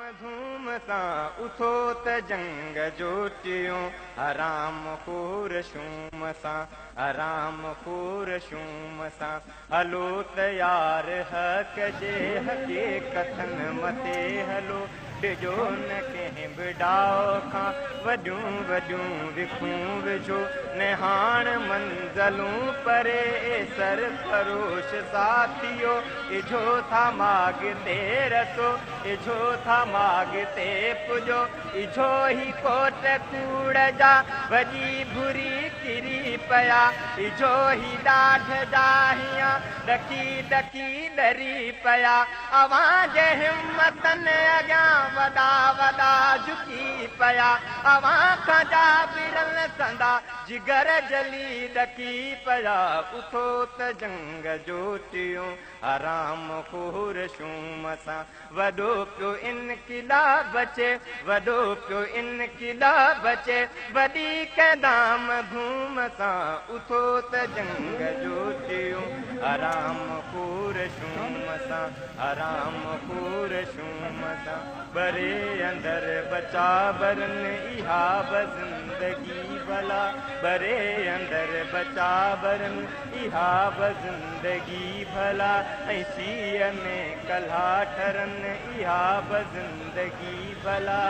ڌوم سان اٿو ته جنگ جوٽيون حرام خور شوم سان حرام خور شوم سان هلو ته يار حق جي حقيقتن مٿي هلو ڊڄو نه ڪنهن به ڊاء کان وڏيون وڏيون وکون وجهو نهاڻ منزلون پري اي سرفروش ساٿيو اجهو ٿا ماڳ تي رسو اجهو ٿا ماڳ تي پڄو اجهو هي ڪوٽ ڪوڙ جا ڀڄي ڀري ڪري پيا اجهو هي ڏاڍ جا هيان ڏڪي ڏڪي ڏري پيا اوهان جي همتن اڳيان وڏا وڏا جهڪي پيا اوهان کان جا برن سندا جگر جلي ڏڪي پيا اٿو ته جنگ جوٽيون حرام خور شوم سان وڏو پيو انقلاب اچي وڏو پيو انقلاب اچي وڏي ڪنهن دام ڌوم سان اٿو ته جنگ جوٽيون حرام خور شوم سان حرام خور شوم سان ٻري اندر بچا برن اها به زندگي ڀلا ٻري اندر بچا برن اها به زندگي ڀلا ۽ سيء ۾ ڪلها ٺرن اها به زندگي ڀلا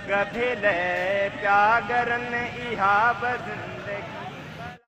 ڳڀي لئه پيا ڳرن اها به زندگي.